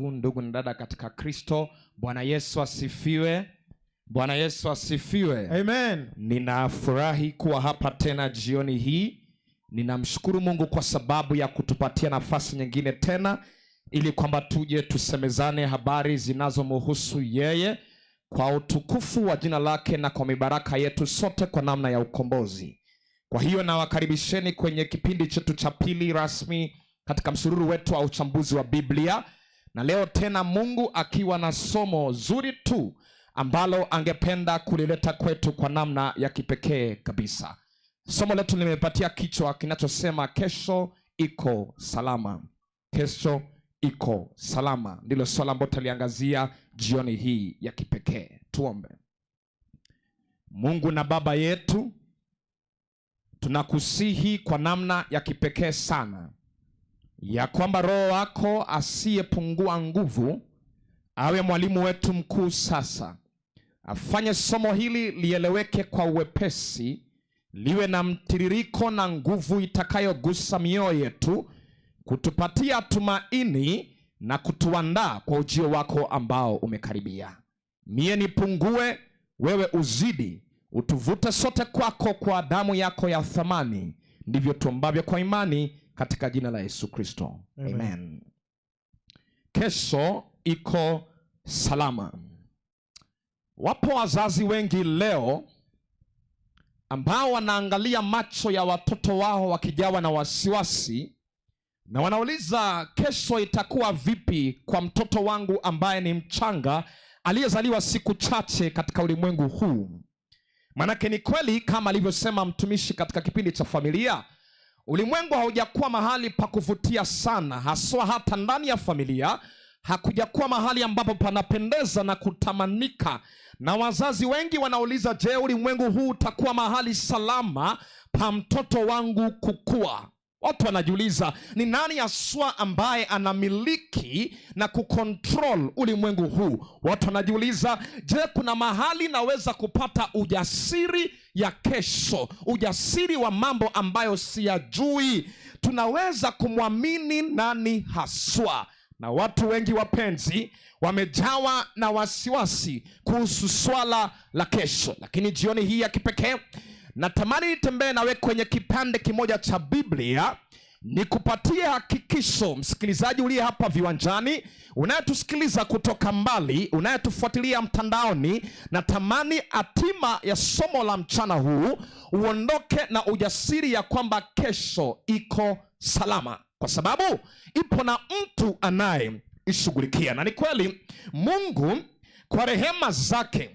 Ndugu na dada katika Kristo, Bwana Yesu asifiwe. Bwana Yesu asifiwe. Amen. Ninafurahi kuwa hapa tena jioni hii. Ninamshukuru Mungu kwa sababu ya kutupatia nafasi nyingine tena ili kwamba tuje tusemezane habari zinazomhusu yeye kwa utukufu wa jina lake na kwa mibaraka yetu sote kwa namna ya ukombozi. Kwa hiyo nawakaribisheni kwenye kipindi chetu cha pili rasmi katika msururu wetu wa uchambuzi wa Biblia. Na leo tena Mungu akiwa na somo zuri tu ambalo angependa kulileta kwetu kwa namna ya kipekee kabisa. Somo letu limepatia kichwa kinachosema kesho iko salama. Kesho iko salama ndilo swala ambalo tutaliangazia jioni hii ya kipekee. Tuombe. Mungu na Baba yetu, tunakusihi kwa namna ya kipekee sana ya kwamba Roho wako asiyepungua nguvu awe mwalimu wetu mkuu sasa, afanye somo hili lieleweke kwa uwepesi, liwe na mtiririko na nguvu itakayogusa mioyo yetu, kutupatia tumaini na kutuandaa kwa ujio wako ambao umekaribia. Mie nipungue, wewe uzidi, utuvute sote kwako kwa damu yako ya thamani. Ndivyo tuombavyo kwa imani katika jina la Yesu Kristo, Amen. amen. Kesho iko salama. Wapo wazazi wengi leo ambao wanaangalia macho ya watoto wao wakijawa na wasiwasi na wanauliza kesho itakuwa vipi kwa mtoto wangu ambaye ni mchanga aliyezaliwa siku chache katika ulimwengu huu. Manake ni kweli kama alivyosema mtumishi katika kipindi cha familia, ulimwengu haujakuwa mahali pa kuvutia sana, haswa hata ndani ya familia hakujakuwa mahali ambapo panapendeza na kutamanika, na wazazi wengi wanauliza, je, ulimwengu huu utakuwa mahali salama pa mtoto wangu kukua? Watu wanajiuliza ni nani haswa ambaye anamiliki na kucontrol ulimwengu huu. Watu wanajiuliza, je, kuna mahali naweza kupata ujasiri ya kesho, ujasiri wa mambo ambayo siyajui? Tunaweza kumwamini nani haswa? Na watu wengi wapenzi, wamejawa na wasiwasi kuhusu swala la kesho. Lakini jioni hii ya kipekee natamani nitembee nawe kwenye kipande kimoja cha Biblia nikupatie hakikisho, msikilizaji uliye hapa viwanjani, unayetusikiliza kutoka mbali, unayetufuatilia mtandaoni, natamani hatima ya somo la mchana huu uondoke na ujasiri ya kwamba kesho iko salama, kwa sababu ipo na mtu anayeishughulikia. Na ni kweli Mungu kwa rehema zake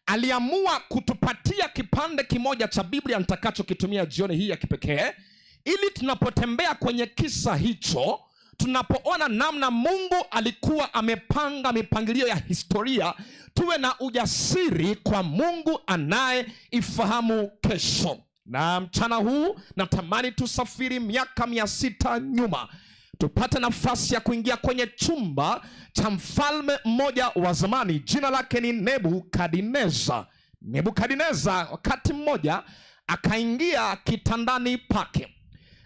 aliamua kutupatia kipande kimoja cha Biblia nitakachokitumia jioni hii ya kipekee, ili tunapotembea kwenye kisa hicho, tunapoona namna Mungu alikuwa amepanga mipangilio ya historia, tuwe na ujasiri kwa Mungu anayeifahamu kesho. Na mchana huu natamani tusafiri miaka 600 nyuma, tupate nafasi ya kuingia kwenye chumba cha mfalme mmoja wa zamani, jina lake ni Nebukadneza. Nebukadneza wakati mmoja akaingia kitandani pake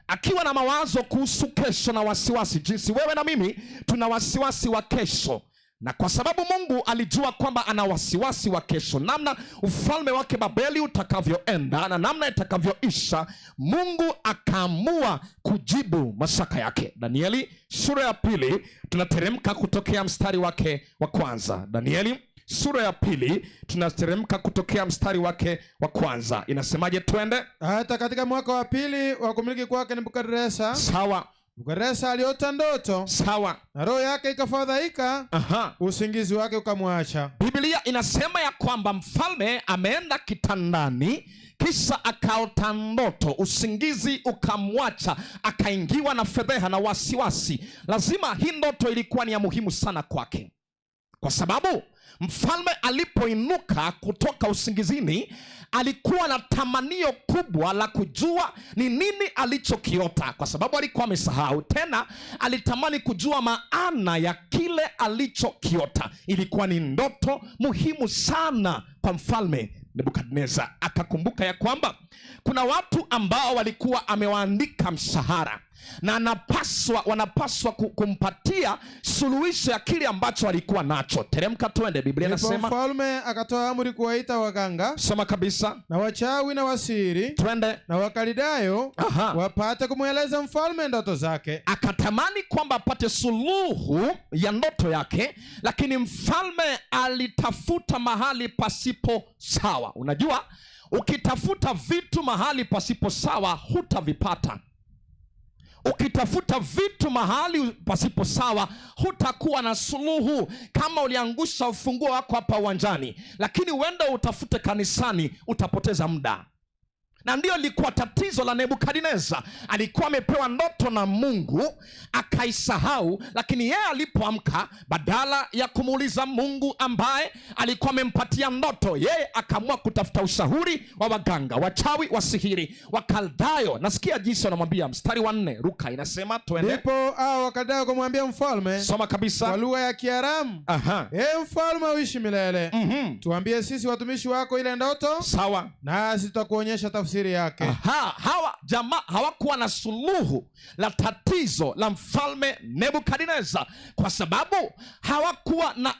akiwa na mawazo kuhusu kesho na wasiwasi, jinsi wewe na mimi tuna wasiwasi wa kesho. Na kwa sababu Mungu alijua kwamba ana wasiwasi wa kesho, namna ufalme wake Babeli utakavyoenda na namna itakavyoisha, Mungu akaamua kujibu mashaka yake. Danieli sura ya 2 tunateremka kutokea mstari wake wa kwanza. Danieli sura ya 2 tunateremka kutokea mstari wake wa kwanza. Inasemaje? Twende. Hata katika mwaka wa pili wa kumiliki kwake Nebukadreza, Sawa. Nebukadreza aliota ndoto, Sawa. na roho yake ikafadhaika, usingizi wake ukamwacha. Biblia inasema ya kwamba mfalme ameenda kitandani, kisha akaota ndoto, usingizi ukamwacha, akaingiwa na fedheha na wasiwasi. Lazima hii ndoto ilikuwa ni ya muhimu sana kwake, kwa sababu mfalme alipoinuka kutoka usingizini alikuwa na tamanio kubwa la kujua ni nini alichokiota, kwa sababu alikuwa amesahau. Tena alitamani kujua maana ya kile alichokiota. Ilikuwa ni ndoto muhimu sana kwa mfalme Nebukadneza. Akakumbuka ya kwamba kuna watu ambao walikuwa amewaandika mshahara. na wanapaswa kumpatia suluhisho ya kile ambacho alikuwa nacho. Teremka twende, Biblia Ndipo inasema. Mfalme akatoa amri kuwaita waganga Soma kabisa. Na wachawi na wasiri Twende. Na Wakalidayo wapate kumweleza mfalme ndoto zake. Akatamani kwamba apate suluhu ya ndoto yake, lakini mfalme alitafuta mahali pasipo sawa. Unajua, ukitafuta vitu mahali pasipo sawa hutavipata. Ukitafuta vitu mahali pasipo sawa hutakuwa na suluhu. Kama uliangusha ufunguo wako hapa uwanjani, lakini uende utafute kanisani, utapoteza muda. Na ndiyo ilikuwa tatizo la Nebukadneza. Alikuwa amepewa ndoto na Mungu akaisahau, lakini yeye alipoamka, badala ya kumuuliza Mungu ambaye alikuwa amempatia ndoto, yeye akaamua kutafuta ushauri wa waganga, wachawi, wasihiri, Wakaldayo. Nasikia jinsi wanamwambia, mstari wa 4, Ruka inasema, twende. Ndipo hao Wakaldayo kumwambia mfalme Soma kabisa. Kwa lugha ya Kiaramu, "Ee mfalme, uishi milele. Tuambie sisi watumishi wako ile ndoto, nasi tutakuonyesha tafsiri yake." Aha, hawa jamaa hawakuwa na suluhu la tatizo la mfalme Nebukadneza kwa sababu hawakuwa na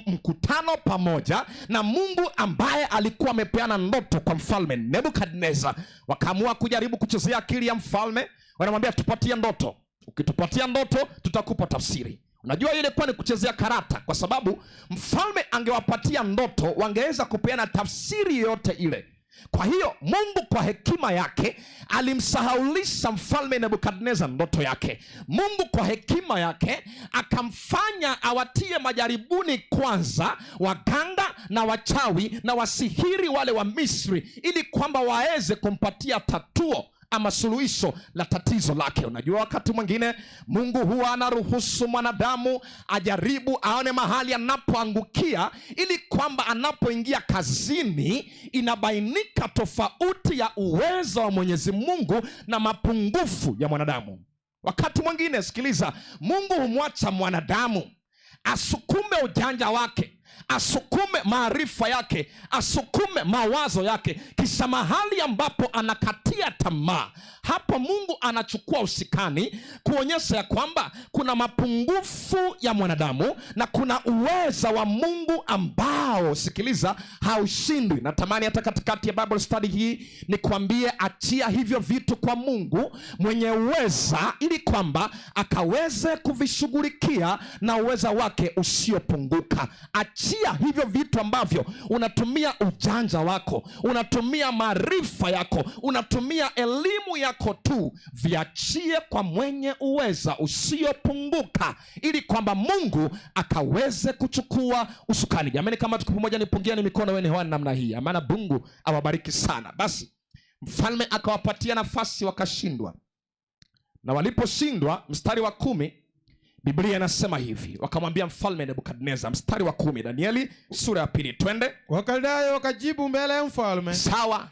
mkutano pamoja na Mungu ambaye alikuwa amepeana ndoto kwa mfalme Nebukadneza. Wakaamua kujaribu kuchezea akili ya mfalme, wanamwambia, "Tupatie ndoto, ukitupatia ndoto tutakupa tafsiri." Unajua ile ilikuwa ni kuchezea karata, kwa sababu mfalme angewapatia ndoto wangeweza kupeana tafsiri yoyote ile. Kwa hiyo Mungu kwa hekima yake alimsahaulisha mfalme Nebukadneza ndoto yake. Mungu kwa hekima yake akamfanya awatie majaribuni kwanza waganga na wachawi na wasihiri wale wa Misri, ili kwamba waweze kumpatia tatuo ama suluhisho la tatizo lake. Unajua, wakati mwingine Mungu huwa anaruhusu mwanadamu ajaribu aone mahali anapoangukia, ili kwamba anapoingia kazini inabainika tofauti ya uwezo wa Mwenyezi Mungu na mapungufu ya mwanadamu. Wakati mwingine, sikiliza, Mungu humwacha mwanadamu asukume ujanja wake, asukume maarifa yake, asukume mawazo yake, kisha mahali ambapo anakatia tamaa, hapo Mungu anachukua usukani kuonyesha ya kwamba kuna mapungufu ya mwanadamu na kuna uweza wa Mungu ambao, sikiliza, haushindwi. Natamani hata katikati ya Bible study hii nikwambie, achia hivyo vitu kwa Mungu mwenye uweza, ili kwamba akaweze kuvishughulikia na uweza wake usiopunguka. Achia hivyo vitu ambavyo unatumia ujanja wako, unatumia maarifa yako, unatumia elimu yako tu, viachie kwa mwenye uweza usiopunguka, ili kwamba Mungu akaweze kuchukua usukani. Jamani, kama tuko pamoja, nipungieni mikono wene hewani namna hii, maana Mungu awabariki sana. Basi mfalme akawapatia nafasi, wakashindwa, na waliposhindwa, mstari wa 10 Biblia inasema hivi, wakamwambia mfalme Nebukadneza, mstari wa 10, Danieli sura ya 2, twende. Wakaldayo wakajibu mbele ya mfalme.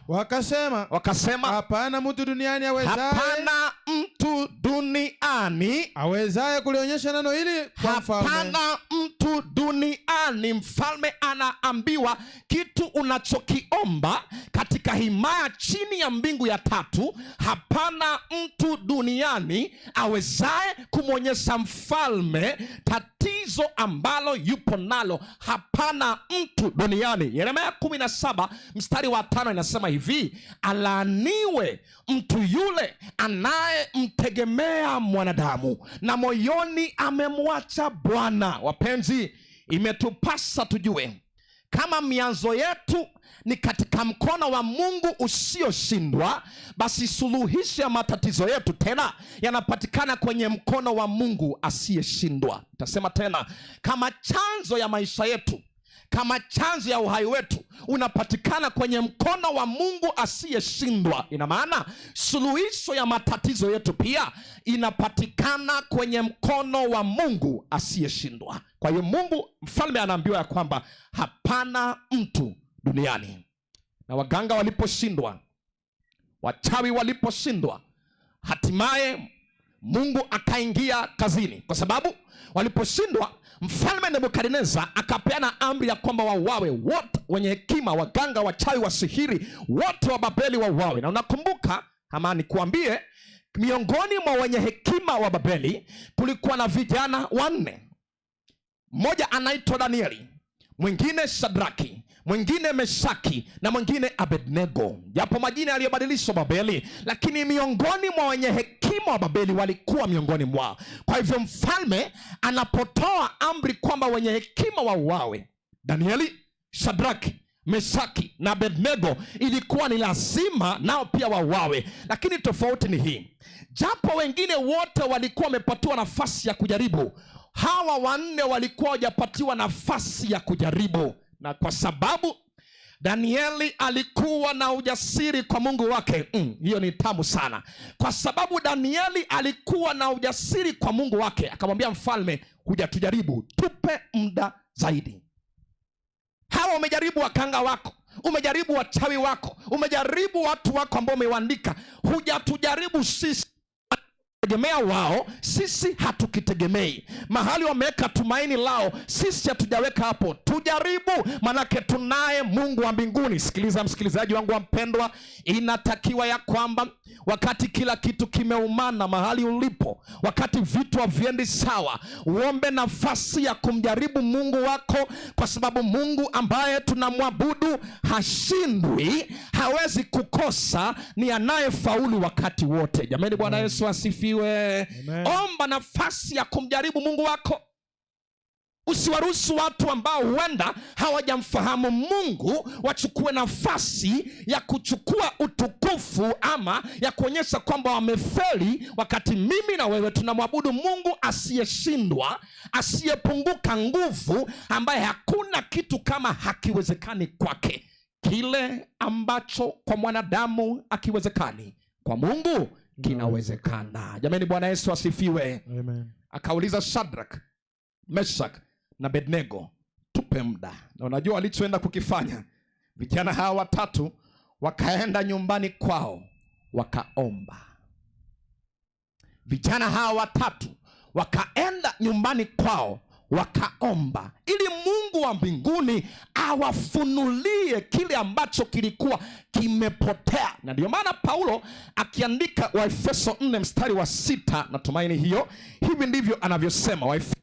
Wakasema, Wakasema, hapana mtu duniani awezaye hapana mtu duniani awezaye kulionyesha neno hili kwa mfalme. Hapana mtu duniani. Mfalme anaambiwa kitu unachokiomba katika himaya chini ya mbingu ya tatu, hapana mtu duniani awezaye kumwonyesha mfalme tatizo ambalo yupo nalo. Hapana mtu duniani. Yeremia 17 mstari wa 5 inasema hivi, alaaniwe mtu yule anayemtegemea mwanadamu na moyoni amemwacha Bwana. Wapenzi, imetupasa tujue kama mianzo yetu ni katika mkono wa Mungu usioshindwa, basi suluhisho ya matatizo yetu tena yanapatikana kwenye mkono wa Mungu asiyeshindwa. Nitasema tena, kama chanzo ya maisha yetu, kama chanzo ya uhai wetu unapatikana kwenye mkono wa Mungu asiyeshindwa, ina maana suluhisho ya matatizo yetu pia inapatikana kwenye mkono wa Mungu asiyeshindwa. Kwa hiyo Mungu, mfalme anaambiwa ya kwamba hapana mtu duniani. Na waganga waliposhindwa, wachawi waliposhindwa, hatimaye Mungu akaingia kazini, kwa sababu waliposhindwa, mfalme Nebukadneza akapeana amri ya kwamba wauawe wote wenye hekima, waganga, wachawi, wasihiri wote wa Babeli wauawe. Na unakumbuka, ama nikuambie, Miongoni mwa wenye hekima wa Babeli kulikuwa na vijana wanne. Mmoja anaitwa Danieli, mwingine Shadraki, mwingine Meshaki na mwingine Abednego. Japo majina yaliyobadilishwa Babeli, lakini miongoni mwa wenye hekima wa Babeli walikuwa miongoni mwao. Kwa hivyo mfalme anapotoa amri kwamba wenye hekima wauawe, Danieli, Shadraki, Meshaki na Abednego, ilikuwa ni lazima nao pia wauawe. Lakini tofauti ni hii, japo wengine wote walikuwa wamepatiwa nafasi ya kujaribu, hawa wanne walikuwa hawajapatiwa nafasi ya kujaribu. Na kwa sababu Danieli alikuwa na ujasiri kwa Mungu wake, hiyo ni tamu sana. Kwa sababu Danieli alikuwa na ujasiri kwa Mungu wake, akamwambia mfalme, hujatujaribu, tupe muda zaidi. Hawa umejaribu wakanga wako, umejaribu wachawi wako, umejaribu watu wako ambao umewaandika, hujatujaribu sisi. Tegemea wao, sisi hatukitegemei. Mahali wameweka tumaini lao, sisi hatujaweka hapo. Tujaribu, manake tunaye Mungu wa mbinguni. Sikiliza msikilizaji wangu wa mpendwa, inatakiwa ya kwamba wakati kila kitu kimeumana mahali ulipo, wakati vitu haviendi sawa, uombe nafasi ya kumjaribu Mungu wako, kwa sababu Mungu ambaye tunamwabudu hashindwi, hawezi kukosa, ni anayefaulu wakati wote. Jamani, Bwana Yesu asifiwe. Amen. Omba nafasi ya kumjaribu Mungu wako. Usiwaruhusu watu ambao huenda hawajamfahamu Mungu wachukue nafasi ya kuchukua utukufu ama ya kuonyesha kwamba wamefeli, wakati mimi na wewe tunamwabudu Mungu asiyeshindwa, asiyepunguka nguvu, ambaye hakuna kitu kama hakiwezekani kwake. Kile ambacho kwa mwanadamu hakiwezekani, kwa Mungu kinawezekana. Jamani, Bwana Yesu asifiwe. Amen. Akauliza Shadrach, Meshach na Abednego, tupe muda. Na unajua walichoenda kukifanya vijana hawa watatu, wakaenda nyumbani kwao wakaomba. Vijana hawa watatu wakaenda nyumbani kwao wakaomba ili Mungu wa mbinguni awafunulie kile ambacho kilikuwa kimepotea. Na ndio maana Paulo akiandika Waefeso 4 mstari wa 6, natumaini hiyo, hivi ndivyo anavyosema. Waefeso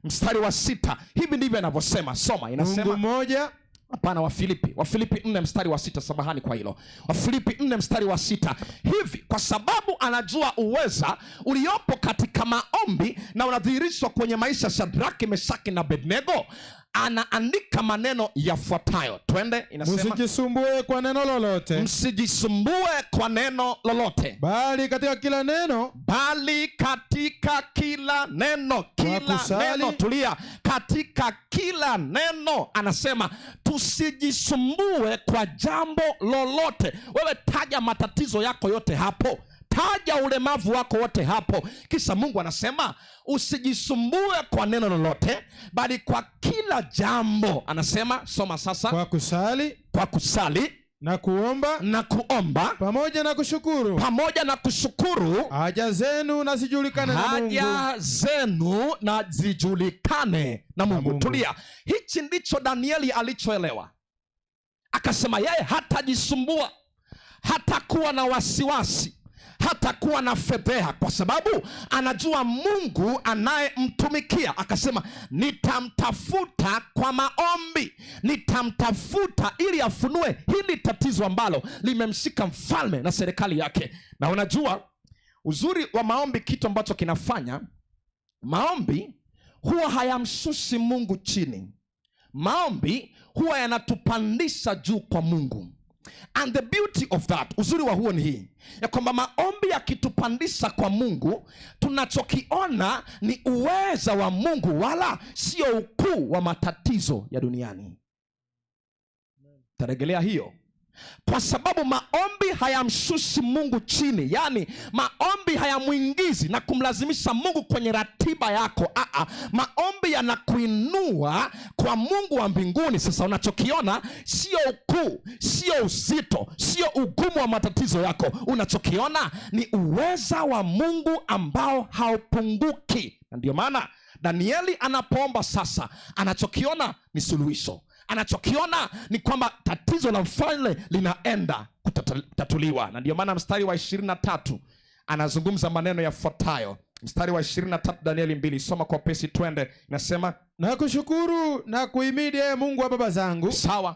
mstari wa 6, hivi ndivyo anavyosema. Soma, inasema Mungu mmoja. Hapana, Wafilipi. Wafilipi 4 mstari wa 6, samahani kwa hilo. Wafilipi 4 mstari wa 6. Hivi kwa sababu anajua uweza uliopo katika maombi na unadhihirishwa kwenye maisha ya Shadraki, Meshaki na Abednego, anaandika maneno yafuatayo. Twende, inasema msijisumbue kwa neno lolote. Msijisumbue kwa neno lolote. Bali katika kila neno, bali katika kila neno, kila kusali, neno, tulia. Katika kila neno anasema tusijisumbue kwa jambo lolote. Wewe taja matatizo yako yote hapo, taja ulemavu wako wote hapo, kisha Mungu anasema usijisumbue kwa neno lolote, bali kwa kila jambo. Anasema, soma sasa. Kwa kusali, kwa kusali na kuomba, na kuomba, pamoja na kushukuru, pamoja na kushukuru, haja zenu na zijulikane na Mungu. Haja zenu na zijulikane na Mungu. Mungu. Tulia. Hichi ndicho Danieli alichoelewa. Akasema yeye hatajisumbua, hatakuwa na wasiwasi, hatakuwa na fedheha, kwa sababu anajua Mungu anayemtumikia. Akasema nitamtafuta kwa maombi, nitamtafuta ili afunue hili tatizo ambalo limemshika mfalme na serikali yake. Na unajua uzuri wa maombi, kitu ambacho kinafanya maombi huwa hayamshushi Mungu chini. Maombi huwa yanatupandisha juu kwa Mungu. And the beauty of that, uzuri wa huo ni hii, ya kwamba maombi yakitupandisha kwa Mungu, tunachokiona ni uweza wa Mungu, wala sio ukuu wa matatizo ya duniani. Tarejelea hiyo. Kwa sababu maombi hayamshushi Mungu chini, yani maombi hayamuingizi na kumlazimisha Mungu kwenye ratiba yako. Maombi yanakuinua kwa Mungu wa mbinguni. Sasa unachokiona sio ukuu, sio uzito, sio ugumu wa matatizo yako. Unachokiona ni uweza wa Mungu ambao haupunguki. Na ndio maana Danieli anapoomba sasa, anachokiona ni suluhisho. Anachokiona ni kwamba tatizo la mfalme linaenda kutatuliwa. Na ndio maana mstari wa 23 Anazungumza maneno yafuatayo. Mstari wa 23 Danieli 2, soma kwa pesi twende. Inasema, nakushukuru na kuhimidi ee Mungu wa baba zangu. Sawa.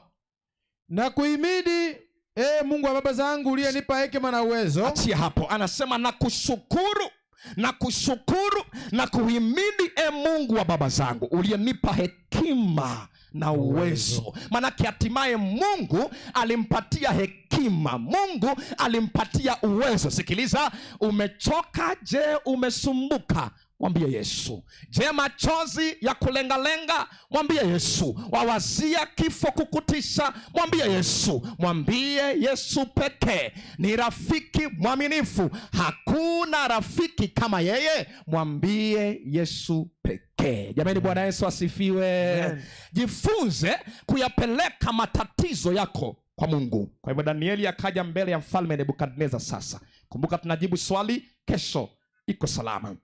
Na kuhimidi ee Mungu wa baba zangu uliyenipa hekima na uwezo. Achia hapo. Anasema nakushukuru na kushukuru na kuhimidi e Mungu wa baba zangu uliyenipa hekima na uwezo. Maanake hatimaye Mungu alimpatia hekima, Mungu alimpatia uwezo. Sikiliza, umechoka? Je, umesumbuka? Mwambie Yesu. Je, machozi ya kulengalenga? Mwambie Yesu. Wawazia kifo kukutisha? Mwambie Yesu. Mwambie Yesu pekee ni rafiki mwaminifu, hakuna rafiki kama yeye. Mwambie Yesu pekee. Jamani, Bwana Yesu asifiwe. Amen. Jifunze kuyapeleka matatizo yako kwa Mungu. Kwa hivyo Danieli akaja mbele ya mfalme Nebukadneza. Sasa kumbuka, tunajibu swali kesho iko salama.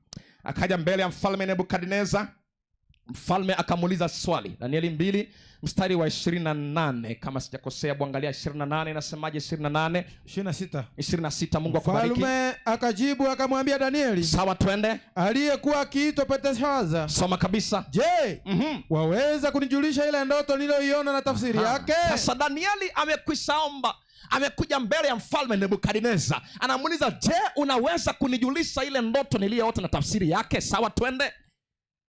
Akaja mbele ya mfalme Nebukadneza, mfalme akamuuliza swali. Danieli 2 mstari wa 28, kama sijakosea, angalia 28 inasemaje? 28 26. 26. Mungu akubariki. Mfalme akajibu akamwambia Danieli, Sawa, twende. aliyekuwa akiitwa Belteshaza, Soma kabisa. Je, waweza kunijulisha ile ndoto niliyoiona na tafsiri yake? Sasa Danieli amekwisha omba, amekuja mbele ya mfalme Nebukadneza, anamuuliza, je, unaweza kunijulisha ile ndoto niliyoota na tafsiri yake? Sawa, twende.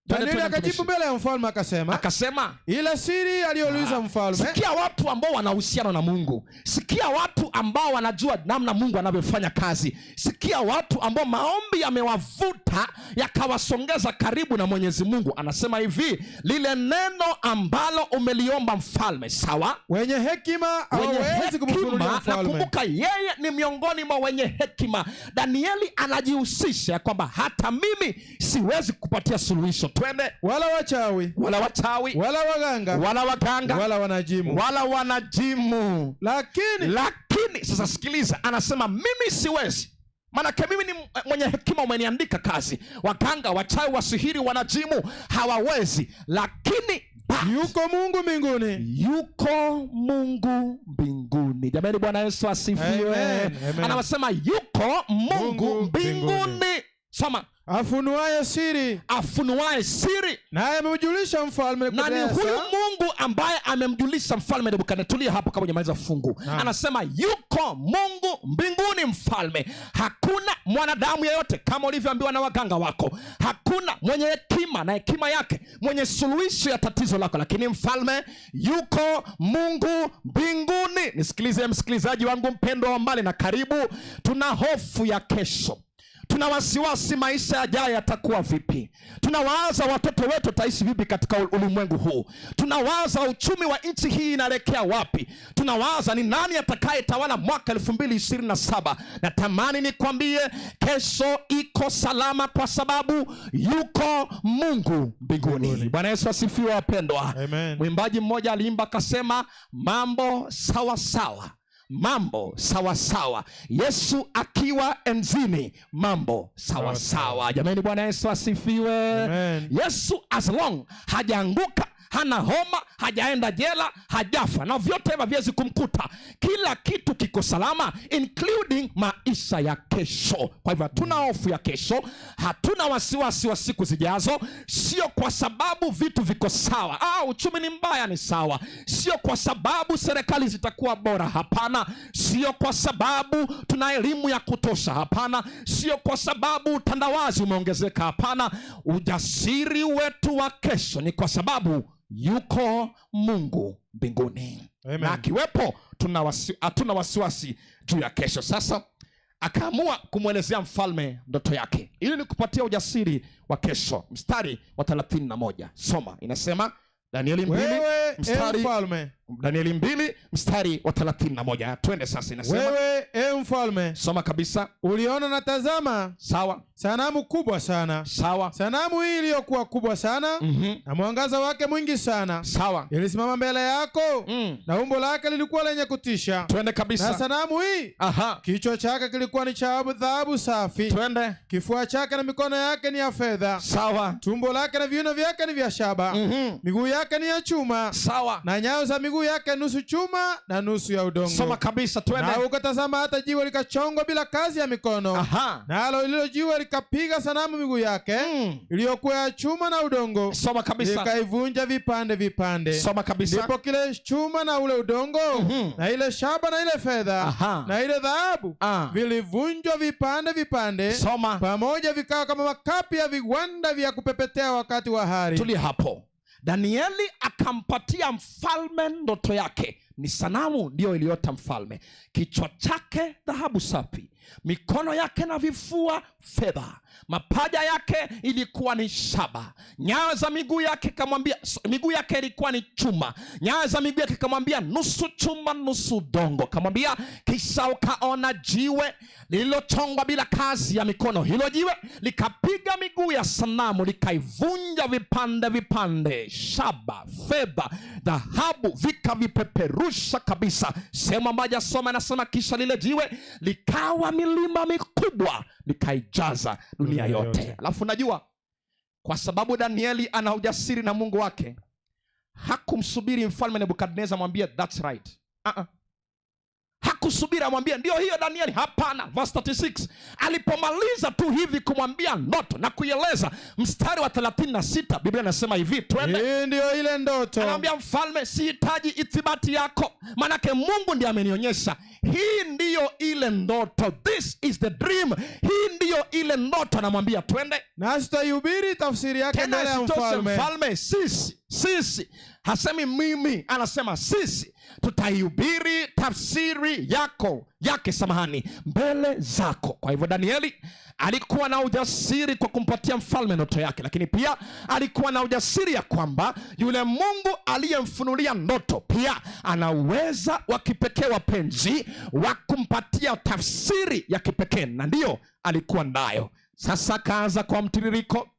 Danieli akajibu mbele ya mfalme akasema, Akasema, ile siri aliyouliza mfalme. Sikia watu ambao wana uhusiano na Mungu. Sikia watu ambao wanajua namna Mungu anavyofanya kazi. Sikia watu ambao maombi yamewavuta yakawasongeza karibu na Mwenyezi Mungu. Anasema hivi, lile neno ambalo umeliomba mfalme, sawa? Wenye hekima Wenye hawawezi kumfunulia hekima, na mfalme. kumbuka yeye ni miongoni mwa wenye hekima. Danieli anajihusisha kwamba hata mimi siwezi kupatia suluhisho. Twende. Wala wachawi, Wala wachawi, wala waganga, wala waganga, wala wanajimu, wala wanajimu. Lakini sasa sikiliza, anasema mimi siwezi. Maanake mimi ni mwenye hekima, umeniandika kazi. Waganga, wachawi, wasihiri, wanajimu hawawezi. Lakini yuko Mungu mbinguni. Yuko Mungu mbinguni. Jamani, Bwana Yesu asifiwe. Amen, amen. Anasema yuko Mungu Mungu mbinguni. mbinguni. Soma. Afunuaye siri. Afunuaye siri. Naye amemjulisha mfalme Na ni Nebukadneza. huyu Mungu ambaye amemjulisha mfalme Nebukadneza. Tulia hapo kama hujamaliza fungu. Anasema yuko Mungu mbinguni mfalme. Hakuna mwanadamu yeyote kama ulivyoambiwa na waganga wako. Hakuna mwenye hekima na hekima yake, mwenye suluhisho ya tatizo lako, lakini mfalme yuko Mungu mbinguni. Nisikilize msikilizaji wangu mpendwa wa mbali na karibu, tuna hofu ya kesho. Tuna wasiwasi maisha yajayo yatakuwa vipi. Tunawaza watoto wetu wataishi vipi katika ulimwengu huu. Tunawaza uchumi wa nchi hii inaelekea wapi. Tunawaza ni nani atakayetawala mwaka 2027. Natamani nikwambie kesho iko salama kwa sababu yuko Mungu mbinguni. Bwana Yesu asifiwe wapendwa. Amen. Mwimbaji mmoja aliimba akasema, mambo sawa sawa, mambo sawa sawa, Yesu akiwa enzini, mambo sawa sawa. Jamani, Bwana Yesu asifiwe. Amen. Yesu as long hajaanguka, hana homa, hajaenda jela, hajafa, na vyote hivyo haviwezi kumkuta. Kila kitu kiko salama, including maisha ya kesho. Kwa hivyo hatuna hofu ya kesho, hatuna wasiwasi wa siku zijazo. Sio kwa sababu vitu viko sawa, uchumi ni mbaya, ni sawa. Sio kwa sababu serikali zitakuwa bora, hapana. Sio kwa sababu tuna elimu ya kutosha, hapana. Sio kwa sababu utandawazi umeongezeka, hapana. Ujasiri wetu wa kesho ni kwa sababu yuko Mungu mbinguni. Amen. Na akiwepo hatuna wasiwasi juu ya kesho. Sasa akaamua kumwelezea mfalme ndoto yake ili ni kupatia ujasiri wa kesho. Mstari wa 31 soma, inasema Danieli 2, Wewe, mstari mfalme. Danieli 2 mstari wa 31. Twende sasa, inasema Wewe, mfalme, soma kabisa. Uliona na tazama, Sawa. sanamu kubwa sana. Sawa. Sanamu hii iliyokuwa kubwa sana, na mwangaza wake mwingi sana. Sawa. Ilisimama mbele yako, na umbo lake lilikuwa lenye kutisha. Twende kabisa. Na sanamu hii, kichwa chake kilikuwa ni cha dhahabu safi. Twende. Kifua chake na mikono yake ni ya fedha. Sawa. Tumbo lake na viuno vyake ni vya shaba. Miguu yake ni ya chuma. Sawa. Na nyayo za miguu miguu yake nusu chuma na nusu ya udongo. Soma kabisa, twende. Na ukatazama hata jiwe likachongwa bila kazi ya mikono, nalo lilo jiwe likapiga sanamu miguu yake iliyokuwa ya chuma na udongo, Soma kabisa. likaivunja vipande vipande. Soma kabisa. Ndipo kile chuma na ule udongo na ile shaba na ile fedha na ile dhahabu vilivunjwa vipande vipande Soma. pamoja, vikawa kama makapi ya viwanda vya kupepetea wakati wa hari. Tulia hapo. Danieli akampatia mfalme ndoto yake. Ni sanamu ndiyo iliota mfalme, kichwa chake dhahabu safi, mikono yake na vifua fedha, mapaja yake ilikuwa ni shaba, nyayo za miguu yake kamwambia, miguu yake ilikuwa ni chuma, nyayo za miguu yake kamwambia nusu chuma nusu udongo. Kamwambia kisha ukaona jiwe lililochongwa bila kazi ya mikono, hilo jiwe likapiga miguu ya sanamu likaivunja vipande vipande, shaba, fedha, dhahabu vikavipeperusha kabisa. Sehemu ambayo hajasoma inasema kisha lile jiwe likawa milima mikubwa likaijaza dunia yote. Alafu najua kwa sababu Danieli ana ujasiri na Mungu wake, hakumsubiri mfalme Nebukadneza amwambie that's right. Hakusubiri amwambie ndio hiyo Danieli. Hapana. Verse 36, alipomaliza tu hivi kumwambia ndoto na kuieleza, mstari wa 36 Biblia inasema hivi, twende. Hii ndio ile ndoto. Anamwambia mfalme, sihitaji ithibati yako, manake Mungu ndiye amenionyesha. Hii ndiyo ile ndoto, this is the dream. Hii ndiyo ile ndoto, anamwambia twende. Nasi tutaihubiri tafsiri yake Tena mbele ya isitoshe mfalme. mfalme, sisi, hasemi mimi, anasema sisi tutaihubiri tafsiri yake, samahani, mbele zako. Kwa hivyo Danieli alikuwa na ujasiri kwa kumpatia mfalme ndoto yake, lakini pia alikuwa na ujasiri ya kwamba yule Mungu aliyemfunulia ndoto pia ana uweza wa kipekee, wapenzi, wa kumpatia tafsiri ya kipekee, na ndiyo alikuwa nayo. Sasa akaanza kwa mtiririko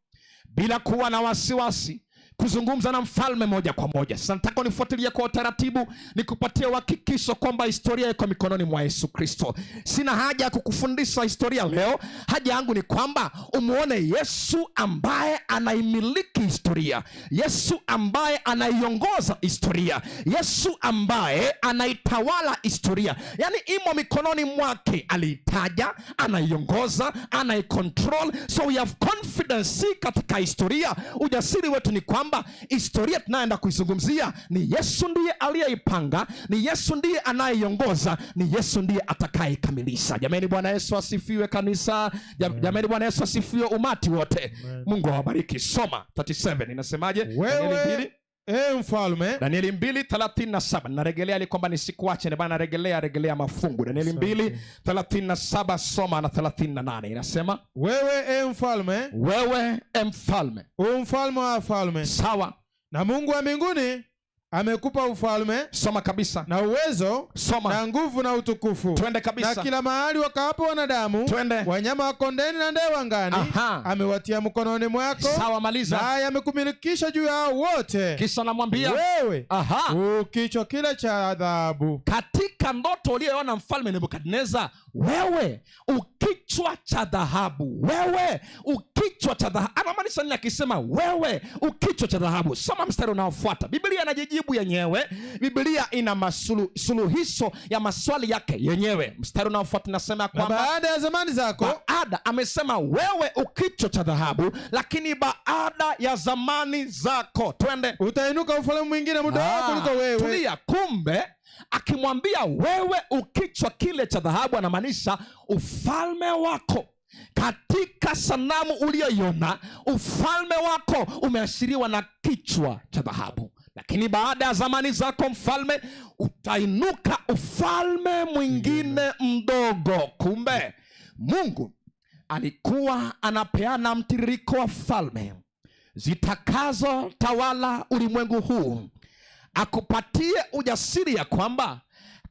bila kuwa na wasiwasi kuzungumza na mfalme moja kwa moja. Sasa nataka unifuatilie kwa utaratibu, nikupatie uhakikisho kwamba historia iko mikononi mwa Yesu Kristo. Sina haja ya kukufundisha historia leo. Haja yangu ni kwamba umuone Yesu ambaye anaimiliki historia, Yesu ambaye anaiongoza historia, Yesu ambaye anaitawala historia. Yaani imo mikononi mwake, aliitaja, anaiongoza, anaicontrol. So we have confidence katika historia. Ujasiri wetu ni kwamba historia tunayoenda kuizungumzia ni Yesu ndiye aliyeipanga, ni Yesu ndiye anayeiongoza, ni Yesu ndiye atakayekamilisha. Jamani, Bwana Yesu asifiwe kanisa. Jamani, Bwana Yesu asifiwe umati wote. Amen. Mungu awabariki. Soma 37 inasemaje? Danieli Wewe 2. e mfalme. Danieli 2:37. Naregelea ili kwamba nisikuache, ndio maana naregelea regelea mafungu. Danieli 2:37 soma na 38 inasema, Wewe e mfalme, wewe e mfalme, u mfalme wa wafalme, sawa, na Mungu wa mbinguni amekupa ufalme soma kabisa, na uwezo soma, na nguvu na utukufu, twende kabisa, na kila mahali wakaapo wanadamu, twende, wanyama wa kondeni na ndege angani, amewatia mkononi mwako, sawa, maliza. naye amekumilikisha juu yao wote. Kisha namwambia Wewe ukichwa kile cha dhahabu. Katika ndoto uliyoona mfalme Nebukadneza, wewe ukichwa cha dhahabu, wewe ukichwa cha dhahabu. Anamaanisha nini akisema wewe ukichwa cha dhahabu? Soma mstari unaofuata. Biblia inajijibu yenyewe. Biblia ina suluhisho ya maswali yake yenyewe. Mstari unaofuata inasema Na kwamba baada ya zamani zako, baada, amesema wewe ukichwa cha dhahabu, lakini baada ya zamani zako, twende, utainuka ufalme mwingine mdogo kuliko wewe. Tulia. Kumbe akimwambia wewe ukichwa kile cha dhahabu, anamaanisha ufalme wako katika sanamu uliyoiona, ufalme wako umeashiriwa na kichwa cha dhahabu, lakini baada ya zamani zako mfalme, utainuka ufalme mwingine mdogo. Kumbe Mungu alikuwa anapeana mtiririko wa falme zitakazo tawala ulimwengu huu, akupatie ujasiri ya kwamba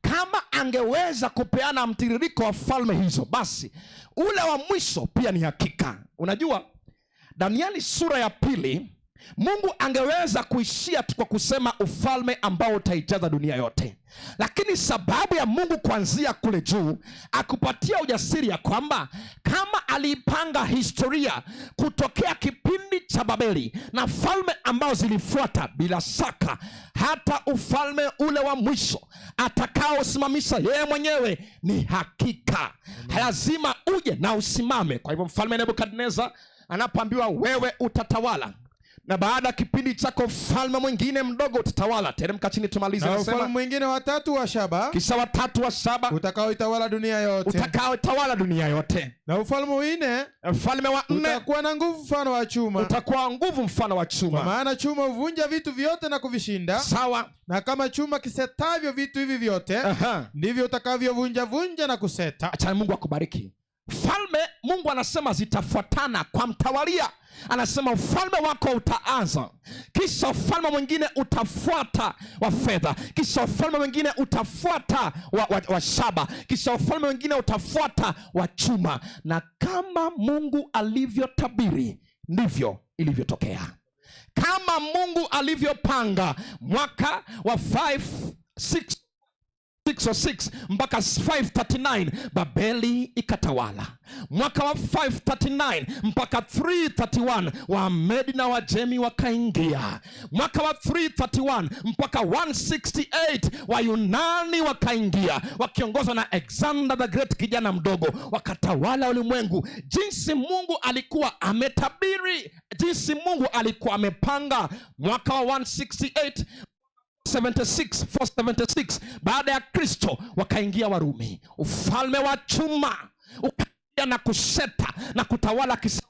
kama angeweza kupeana mtiririko wa falme hizo, basi ule wa mwisho pia ni hakika. Unajua, Danieli sura ya 2 Mungu angeweza kuishia tu kwa kusema ufalme ambao utaijaza dunia yote, lakini sababu ya Mungu kuanzia kule juu akupatia ujasiri ya kwamba kama aliipanga historia kutokea kipindi cha Babeli na falme ambao zilifuata, bila shaka hata ufalme ule wa mwisho atakaosimamisha yeye mwenyewe ni hakika lazima uje na usimame. Kwa hivyo mfalme Nebukadneza anapoambiwa wewe utatawala, na baada ya kipindi chako mfalme mwingine mdogo utatawala. Teremka chini tumalize. Na Nasema ufalme mwingine watatu wa shaba kisha watatu wa saba utakaoitawala dunia yote, utakaotawala dunia yote. Na ufalme wanne Mfalme wa nne utakuwa na nguvu mfano wa chuma, utakuwa nguvu mfano wa kwa chuma. maana chuma huvunja vitu vyote na kuvishinda, Sawa. na kama chuma kisetavyo vitu hivi vyote, ndivyo utakavyovunja vunja na kuseta. Acha Mungu akubariki. Falme Mungu anasema zitafuatana kwa mtawalia. Anasema ufalme wako utaanza, kisha ufalme mwingine utafuata wa fedha, kisha ufalme mwingine utafuata wa shaba, kisha ufalme mwingine utafuata wa chuma. Na kama Mungu alivyotabiri ndivyo ilivyotokea. Kama Mungu alivyopanga mwaka wa 5 6 606 mpaka 539 Babeli ikatawala. Mwaka wa 539 mpaka 331 Wamedi na Wajemi wakaingia. Mwaka wa 331 mpaka 168 Wayunani wakaingia wakiongozwa na Alexander the Great, kijana mdogo, wakatawala ulimwengu. Jinsi Mungu alikuwa ametabiri, jinsi Mungu alikuwa amepanga. Mwaka wa 168 76 476 baada ya Kristo wakaingia Warumi, ufalme wa chuma ukaingia na kuseta na kutawala kisa.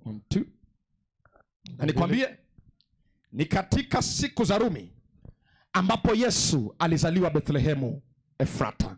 One, two. Na nikwambie ni katika siku za Rumi ambapo Yesu alizaliwa Bethlehemu Efrata.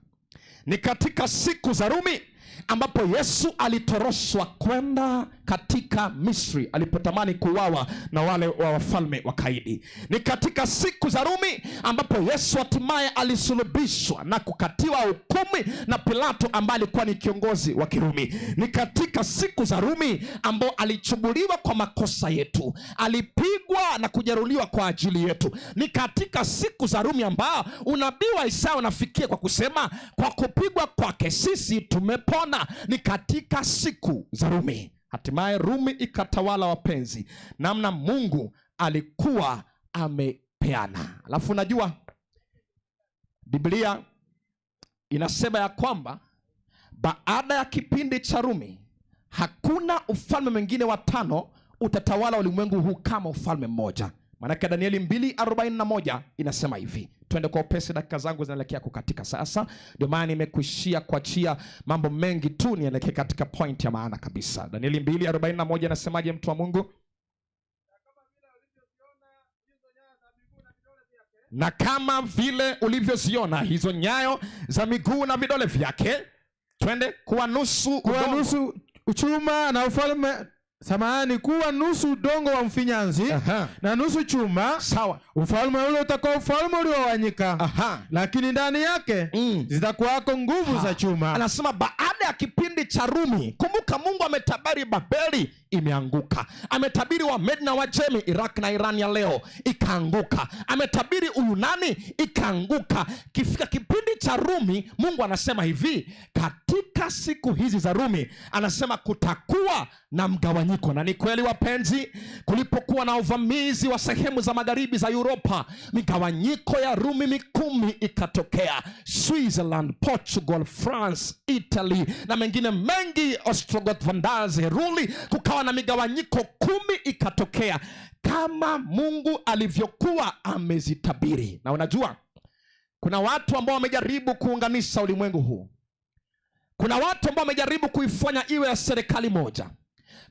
Ni katika siku za Rumi ambapo Yesu alitoroshwa kwenda katika Misri alipotamani kuuawa na wale wa wafalme wakaidi. Ni katika siku za Rumi ambapo Yesu hatimaye alisulubishwa na kukatiwa hukumu na Pilato ambaye alikuwa ni kiongozi wa Kirumi. Ni katika siku za Rumi ambao alichubuliwa kwa makosa yetu, alipigwa na kujeruhiwa kwa ajili yetu. Ni katika siku za Rumi ambao unabii wa Isaya unafikia kwa kusema kwa kupigwa kwake sisi tumepona. Ni katika siku za Rumi. Hatimaye Rumi ikatawala, wapenzi, namna Mungu alikuwa amepeana. Alafu unajua Biblia inasema ya kwamba baada ya kipindi cha Rumi hakuna ufalme mwingine wa tano utatawala ulimwengu huu kama ufalme mmoja. Maanake Danieli 2:41 inasema hivi. Twende kwa upesi, dakika zangu zinaelekea kukatika sasa. Ndio maana nimekuishia kuachia mambo mengi tu, nielekee katika point ya maana kabisa. Danieli 2:41 inasemaje, mtu wa Mungu? Na kama vile ulivyoziona hizo nyayo za miguu na vidole vyake, twende, kuwa nusu Kuwa udongo. nusu chuma na ufalme, samahani, kuwa nusu udongo wa mfinyanzi na nusu chuma, ufalme ule utakuwa ufalme uliowanyika, lakini ndani yake zitakuwako nguvu za chuma. Anasema baada ya kipindi cha Rumi, kumbuka Mungu ametabiri Babeli imeanguka, ametabiri Wamedi na Wajemi, Iraq na Iran ya leo ikaanguka, ametabiri Uyunani ikaanguka. Kifika kipindi cha Rumi, Mungu anasema hivi, katika siku hizi za Rumi, anasema kutakuwa na mgawanyiko. Na ni kweli wapenzi, kulipokuwa na uvamizi wa sehemu za magharibi za Uropa, migawanyiko ya Rumi mikumi ikatokea. Switzerland, Portugal, France, Italy na mengine mengi, Ostrogoth, Vandals, Heruli, kukawa na migawanyiko 10 ikatokea kama Mungu alivyokuwa amezitabiri. Na unajua kuna watu ambao wamejaribu kuunganisha ulimwengu huu. Kuna watu ambao wamejaribu kuifanya iwe ya serikali moja.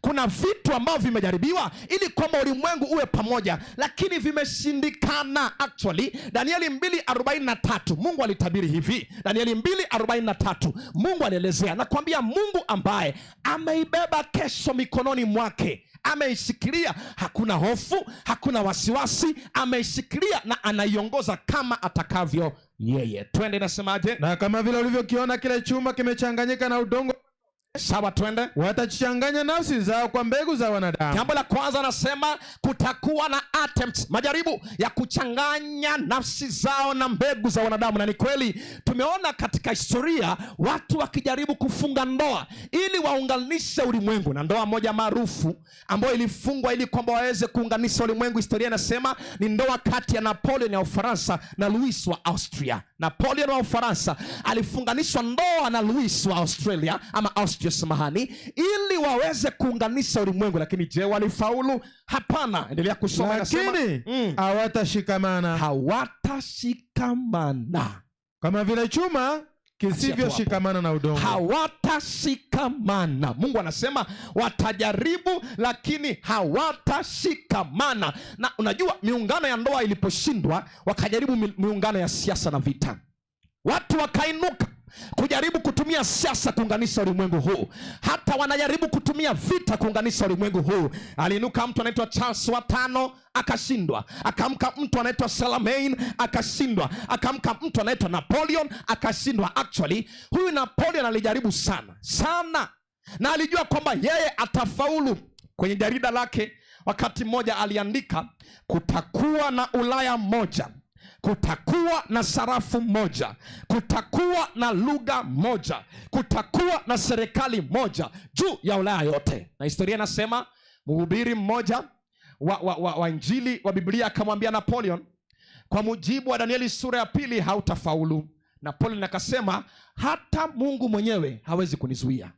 Kuna vitu ambavyo vimejaribiwa ili kwamba ulimwengu uwe pamoja, lakini vimeshindikana. Actually, Danieli 2:43 Mungu alitabiri hivi. Danieli 2:43 Mungu alielezea na kuambia, Mungu ambaye ameibeba kesho mikononi mwake, ameishikilia, hakuna hofu, hakuna wasiwasi, ameishikilia na anaiongoza kama atakavyo yeye. Twende, nasemaje? Na kama vile ulivyokiona kile chuma kimechanganyika na udongo, Sawa, twende. Watachichanganya nafsi zao kwa mbegu za wanadamu. Jambo la kwanza anasema kutakuwa na attempts, majaribu ya kuchanganya nafsi zao na mbegu za wanadamu. Na ni kweli tumeona katika historia watu wakijaribu kufunga ndoa ili waunganishe ulimwengu, na ndoa moja maarufu ambayo ilifungwa ili kwamba waweze kuunganisha ulimwengu, historia inasema ni ndoa kati ya Napoleon ya Ufaransa na Louis wa Austria. Napoleon wa Ufaransa alifunganishwa ndoa na Louis wa Australia ama Austria, samahani, ili waweze kuunganisha ulimwengu. Lakini je, walifaulu? Hapana. Endelea kusoma, inasema, Lakini hawatashikamana, hawatashikamana kama vile chuma kisivyoshikamana na udongo. Hawatashikamana. Mungu anasema watajaribu, lakini hawatashikamana. Na unajua miungano ya ndoa iliposhindwa, wakajaribu miungano ya siasa na vita. Watu wakainuka kujaribu kutumia siasa kuunganisha ulimwengu huu, hata wanajaribu kutumia vita kuunganisha ulimwengu huu. Aliinuka mtu anaitwa Charles wa tano akashindwa, akamka mtu anaitwa Charlemagne akashindwa, akamka mtu anaitwa Napoleon akashindwa. Actually huyu Napoleon alijaribu sana sana, na alijua kwamba yeye atafaulu. Kwenye jarida lake wakati mmoja aliandika, kutakuwa na Ulaya moja, kutakuwa na sarafu moja, kutakuwa na lugha moja, kutakuwa na serikali moja juu ya Ulaya yote. Na historia inasema mhubiri mmoja wa Injili wa Biblia akamwambia Napoleon, kwa mujibu wa Danieli sura ya 2 hautafaulu. Napoleon akasema, hata Mungu mwenyewe hawezi kunizuia.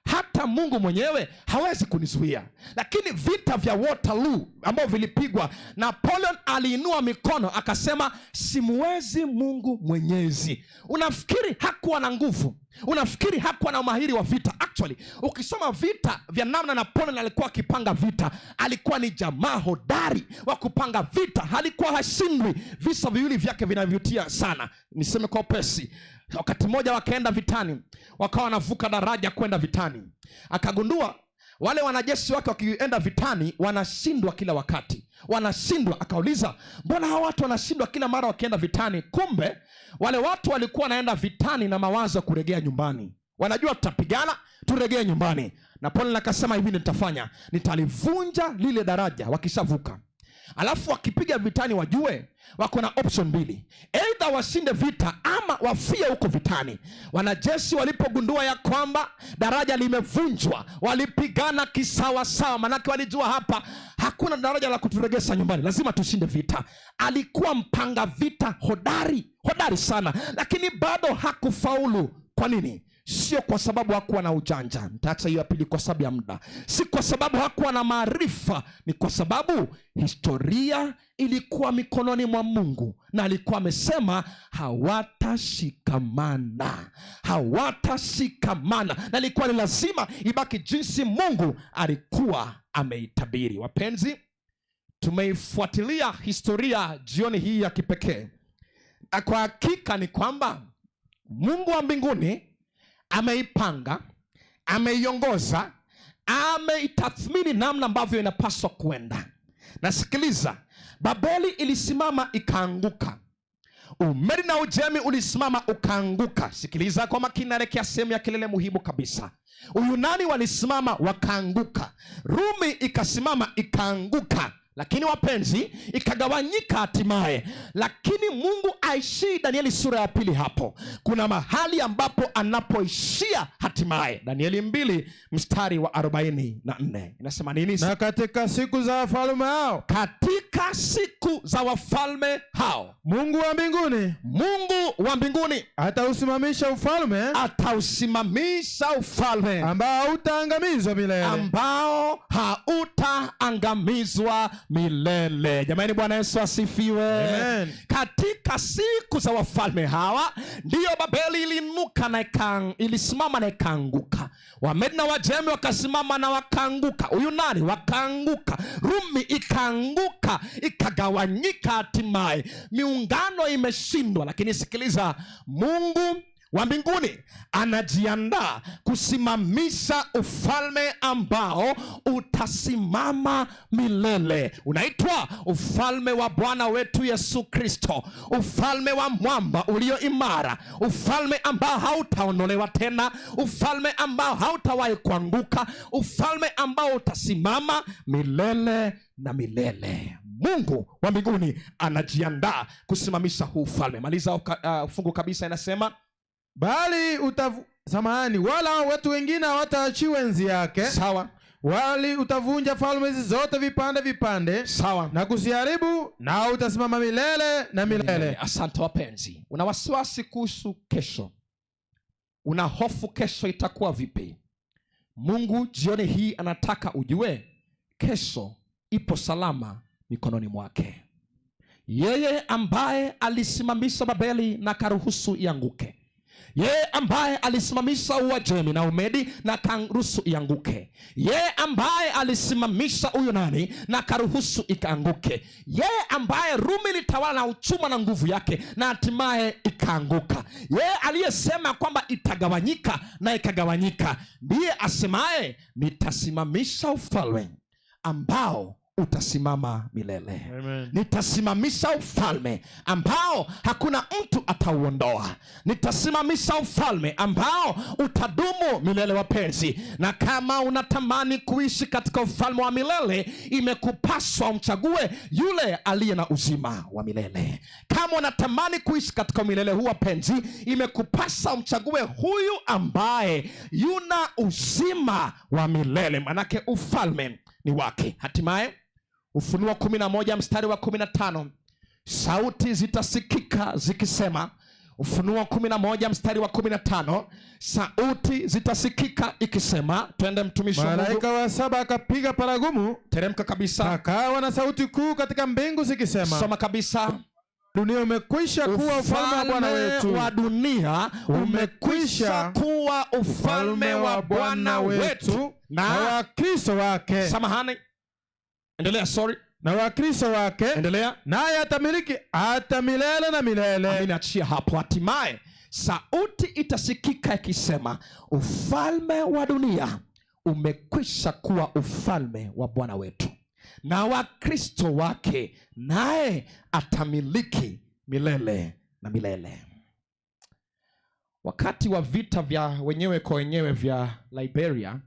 Hata Mungu mwenyewe hawezi kunizuia. Lakini vita vya Waterloo ambao vilipigwa, Napoleon aliinua mikono akasema, simuwezi Mungu mwenyezi. Unafikiri hakuwa na nguvu? Unafikiri hakuwa na umahiri wa vita? Actually, ukisoma vita vya namna Napoleon alikuwa akipanga vita, alikuwa ni jamaa hodari wa kupanga vita, alikuwa hashindwi. Visa viwili vyake vinavutia sana, niseme kwa upesi. Wakati mmoja wakaenda vitani, wakawa wanavuka daraja kwenda vitani. Akagundua wale wanajeshi wake wakienda vitani wanashindwa kila wakati, wanashindwa. Akauliza, mbona hawa watu wanashindwa kila mara wakienda vitani? Kumbe wale watu walikuwa wanaenda vitani na mawazo ya kuregea nyumbani, wanajua tutapigana turegee nyumbani. Napoleon akasema, hivi nitafanya, nitalivunja lile daraja wakishavuka, alafu wakipiga vitani wajue wako na option mbili, either washinde vita ama wafie huko vitani. Wanajeshi walipogundua ya kwamba daraja limevunjwa, walipigana kisawasawa, manake walijua hapa hakuna daraja la kuturegesha nyumbani, lazima tushinde vita. Alikuwa mpanga vita hodari, hodari sana, lakini bado hakufaulu. Kwa nini? Sio kwa sababu hakuwa na ujanja, nitaacha hiyo ya pili kwa sababu ya muda. Si kwa sababu hakuwa na maarifa, ni kwa sababu historia ilikuwa mikononi mwa Mungu, na alikuwa amesema hawatashikamana, hawatashikamana, na ilikuwa ni lazima ibaki jinsi Mungu alikuwa ameitabiri. Wapenzi, tumeifuatilia historia jioni hii ya kipekee, na kwa hakika ni kwamba Mungu wa mbinguni ameipanga, ameiongoza, ameitathmini namna ambavyo inapaswa kuenda. Nasikiliza, Babeli ilisimama ikaanguka, Umedi na Ujemi ulisimama ukaanguka. Sikiliza kwa makini, naelekea sehemu ya kilele muhimu kabisa. Uyunani walisimama wakaanguka, Rumi ikasimama ikaanguka, lakini wapenzi, ikagawanyika hatimaye. Lakini Mungu aishii Danieli sura ya 2 hapo. Kuna mahali ambapo anapoishia hatimaye. Danieli 2 mstari wa 44 inasema nini? Na katika siku za wafalme hao, katika siku za wafalme hao, Mungu wa mbinguni, Mungu wa mbinguni atausimamisha ufalme, atausimamisha ufalme ambao hautaangamizwa milele, ambao hautaangamizwa milele. Jamani, Bwana Yesu asifiwe. Amen. Katika siku za wafalme hawa ndiyo Babeli iliinuka na ilisimama na ikaanguka. Wamedi na Wajemi wakasimama na wakaanguka. Uyunani wakaanguka. Rumi ikaanguka, ikagawanyika hatimaye. Miungano imeshindwa, lakini sikiliza, Mungu wa mbinguni anajiandaa kusimamisha ufalme ambao utasimama milele. Unaitwa ufalme wa Bwana wetu Yesu Kristo, ufalme wa mwamba ulio imara, ufalme ambao hautaondolewa tena, ufalme ambao hautawahi kuanguka, ufalme ambao utasimama milele na milele. Mungu wa mbinguni anajiandaa kusimamisha huu ufalme. Maliza fungu kabisa, inasema bali samahani, wala watu wengine hawataachiwa enzi yake. Sawa. Wali utavunja falme hizi zote vipande vipande. Sawa. Na kuziharibu, na utasimama milele na milele. Asante wapenzi. Una wasiwasi kuhusu kesho? Una hofu kesho itakuwa vipi? Mungu jioni hii anataka ujue kesho ipo salama mikononi mwake. Yeye ambaye alisimamisha Babeli na karuhusu ianguke, yeye ambaye alisimamisha Uajemi na Umedi na karuhusu ianguke, yeye ambaye alisimamisha Uyunani na karuhusu ikaanguke, yeye ambaye Rumi ilitawala na uchuma na nguvu yake na hatimaye ikaanguka, yeye aliyesema kwamba itagawanyika na ikagawanyika, ndiye asemaye nitasimamisha ufalme ambao utasimama milele. Amen. Nitasimamisha ufalme ambao hakuna mtu atauondoa. Nitasimamisha ufalme ambao utadumu milele, wapenzi. Na kama unatamani kuishi katika ufalme wa milele, imekupaswa umchague yule aliye na uzima wa milele. Kama unatamani kuishi katika milele huu, wapenzi, imekupasa umchague huyu ambaye yuna uzima wa milele, manake ufalme ni wake. Hatimaye Ufunuo 11 mstari wa 15, sauti zitasikika zikisema. Ufunuo 11 mstari wa 15, sauti zitasikika ikisema. Twende mtumishi wa Mungu. Malaika wa saba akapiga paragumu. Teremka kabisa. Akawa na sauti kuu katika mbingu zikisema. Soma kabisa. Dunia umekwisha kuwa ufalme wa Bwana wetu. Wa dunia umekwisha kuwa ufalme wa Bwana wetu na wa Kristo wake. Samahani. Endelea, sorry. Na wa Kristo wake. Endelea. Naye atamiliki hata milele na milele. Amina, achia hapo. Hatimaye sauti itasikika ikisema ufalme wa dunia umekwisha kuwa ufalme wa Bwana wetu na wa Kristo wake, naye atamiliki milele na milele. Wakati wa vita vya wenyewe kwa wenyewe vya Liberia,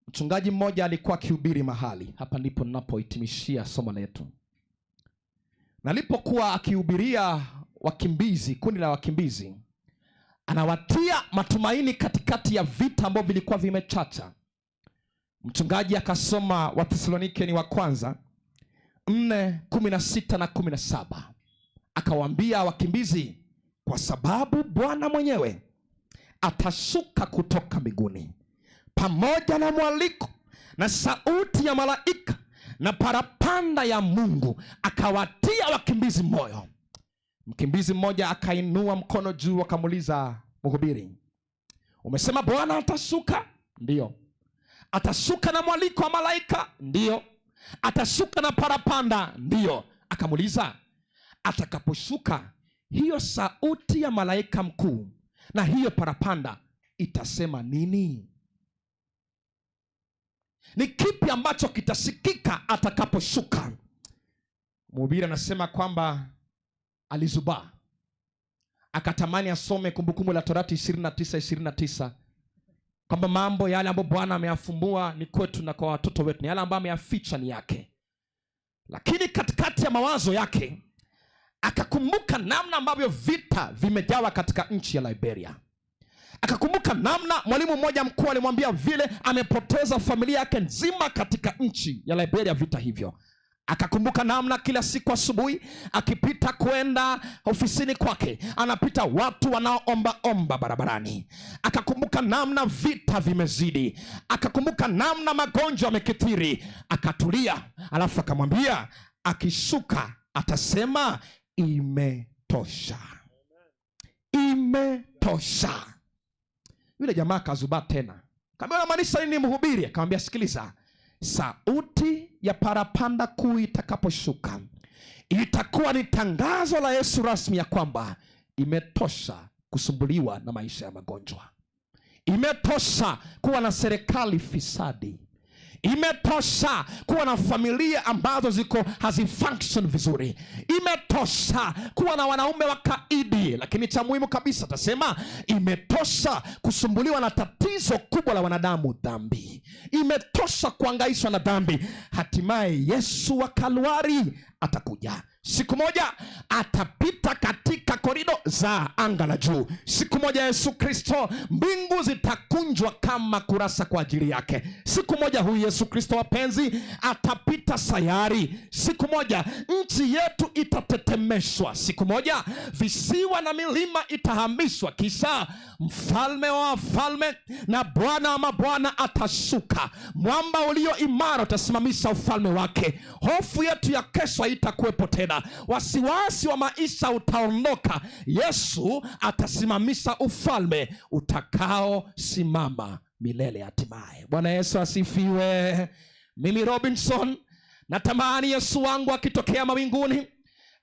mchungaji mmoja alikuwa akihubiri mahali. Hapa ndipo ninapohitimishia somo letu. Nalipokuwa akihubiria wakimbizi, kundi la wakimbizi, anawatia matumaini katikati ya vita ambavyo vilikuwa vimechacha. Mchungaji akasoma Wathesalonike ni wa kwanza 4:16 na 17. Akawaambia wakimbizi, kwa sababu Bwana mwenyewe atashuka kutoka mbinguni pamoja na mwaliko na sauti ya malaika na parapanda ya Mungu. Akawatia wakimbizi moyo. Mkimbizi mmoja akainua mkono juu akamuuliza mhubiri, umesema Bwana atashuka? Ndio. Atashuka na mwaliko wa malaika? Ndio. Atashuka na parapanda? Ndio. Akamuuliza, atakaposhuka hiyo sauti ya malaika mkuu na hiyo parapanda itasema nini? Ni kipi ambacho kitasikika atakaposhuka? Mhubiri anasema kwamba alizubaa, akatamani asome Kumbukumbu la Torati 29:29, kwamba mambo yale ambayo Bwana ameyafumbua ni kwetu na kwa watoto wetu, ni yale ambayo ameyaficha ni yake. Lakini katikati ya mawazo yake akakumbuka namna ambavyo vita vimejawa katika nchi ya Liberia. Akakumbuka namna mwalimu mmoja mkuu alimwambia vile amepoteza familia yake nzima katika nchi ya Liberia vita hivyo. Akakumbuka namna kila siku asubuhi akipita kwenda ofisini kwake anapita watu wanaoomba omba barabarani. Akakumbuka namna vita vimezidi. Akakumbuka namna magonjwa yamekithiri. Akatulia, alafu akamwambia akishuka atasema imetosha. Imetosha. Yule jamaa akazubaa tena. Akamwambia unamaanisha nini mhubiri? Akamwambia sikiliza, sauti ya parapanda kuu itakaposhuka itakuwa ni tangazo la Yesu rasmi ya kwamba imetosha kusumbuliwa na maisha ya magonjwa. Imetosha kuwa na serikali fisadi. Imetosha kuwa na familia ambazo ziko hazifunction vizuri. Imetosha kuwa na wanaume wakaidi. Lakini cha muhimu kabisa tasema, imetosha kusumbuliwa na tatizo kubwa la wanadamu, dhambi. Imetosha kuangaishwa na dhambi. Hatimaye Yesu wa Kalvari atakuja. Siku moja atapita katika korido za anga la juu. Siku moja Yesu Kristo, mbingu zitakunjwa kama kurasa kwa ajili yake. Siku moja huyu Yesu Kristo, wapenzi, atapita sayari. Siku moja nchi yetu itatetemeshwa. Siku moja visiwa na milima itahamishwa. Kisha mfalme wa wafalme na Bwana wa mabwana atashuka. Mwamba ulio imara utasimamisha ufalme wake. Hofu yetu ya kesho haitakuwepo tena. Wasiwasi wa maisha utaondoka. Yesu atasimamisha ufalme utakaosimama milele hatimaye. Bwana Yesu asifiwe. Mimi Robinson natamani Yesu wangu akitokea mawinguni,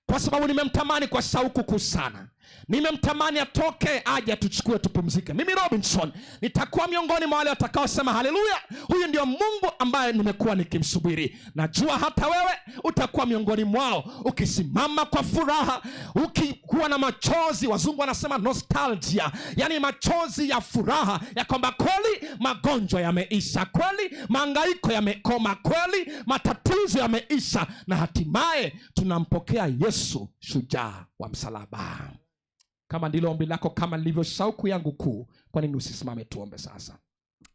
kwa sababu nimemtamani kwa shauku kuu sana. Nimemtamani atoke aje atuchukue tupumzike. Mimi Robinson nitakuwa miongoni mwa wale watakaosema haleluya, huyu ndio Mungu ambaye nimekuwa nikimsubiri. Najua hata wewe utakuwa miongoni mwao, ukisimama kwa furaha, ukikuwa na machozi. Wazungu wanasema nostalgia, yani machozi ya furaha ya kwamba kweli magonjwa yameisha, kweli mahangaiko yamekoma, kweli matatizo yameisha, na hatimaye tunampokea Yesu shujaa wa msalaba. Kama ndilo ombi lako, kama lilivyo shauku yangu kuu, kwa nini usisimame tuombe sasa?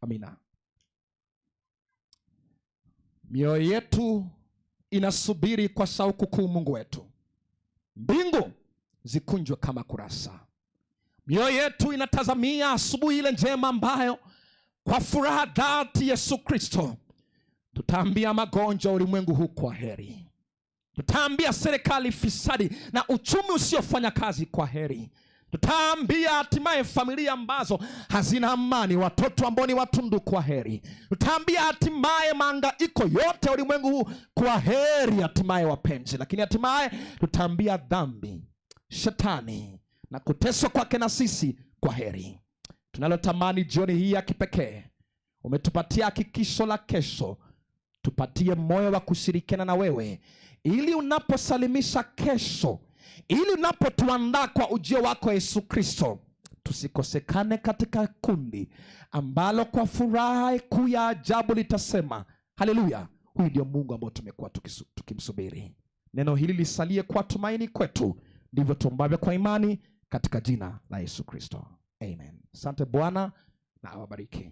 Amina. Mioyo yetu inasubiri kwa shauku kuu Mungu wetu. Mbingu zikunjwe kama kurasa. Mioyo yetu inatazamia asubuhi ile njema ambayo kwa furaha dhati Yesu Kristo tutaambia magonjwa ulimwengu huu kwa heri. Tutaambia serikali fisadi na uchumi usiofanya kazi kwa heri. Tutaambia hatimaye familia ambazo hazina amani, watoto ambao ni watundu kwa heri. Tutaambia hatimaye mahangaiko yote ulimwengu huu kwa heri, hatimaye wapenzi. Lakini hatimaye tutaambia dhambi, shetani na kuteswa kwake na sisi kwa heri. Tunalotamani jioni hii ya kipekee, umetupatia hakikisho la kesho. Tupatie moyo wa kushirikiana na wewe, ili unaposalimisha kesho, ili unapotuandaa kwa ujio wako Yesu Kristo, tusikosekane katika kundi ambalo kwa furaha kuu ya ajabu litasema haleluya, huyu ndio Mungu ambao tumekuwa tukimsubiri. Neno hili lisalie kwa tumaini kwetu, ndivyo tuombavyo kwa imani katika jina la Yesu Kristo. Amen. Asante Bwana na awabariki.